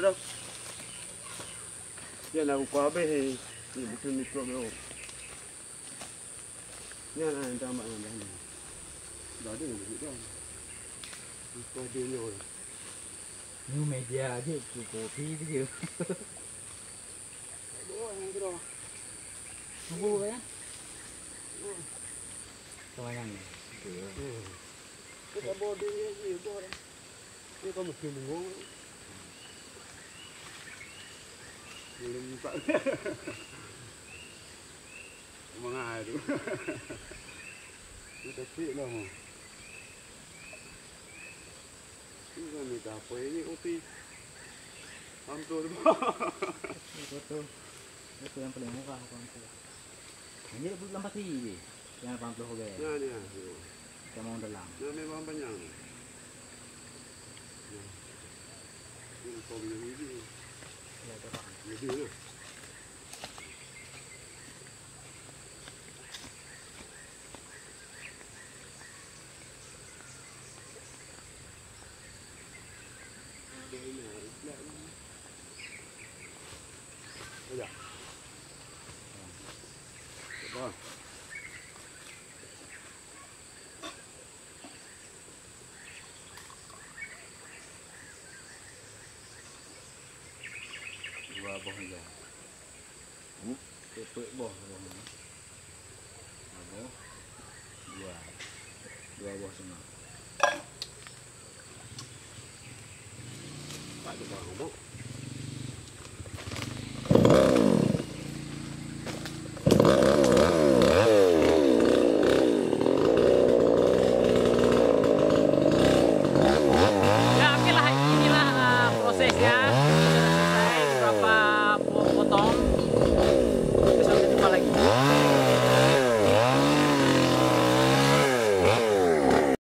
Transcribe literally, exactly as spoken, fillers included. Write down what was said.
Dah. Dia nak buka habis ni. Ni betul ni kau. Ni nak tambah tambah ni. Dah ada ni dah. Buka dia ni. Ni meja aja tu kopi tu je. Subuh ya. Kemanyan ni. Kita bawa dia ni je. Dia kamu keliling. Belum buka. Mangat tu. Dia kecil lah mah. Ini kan minta apa ini kopi? Hampir. Itu tu. Itu yang paling murah, hampir. Ini dalam peti je. Yang lapan puluh bagai. Ya, ya. Kita mau dalam. Yang memang banyak. Ya. Ini kau punya ini. Ya, coba. Ini dia. Dua boh meja. Hmm? Peuet boh boh ni. Dua boh. Dua. Dua boh setengah. Tak ada bang, Bok.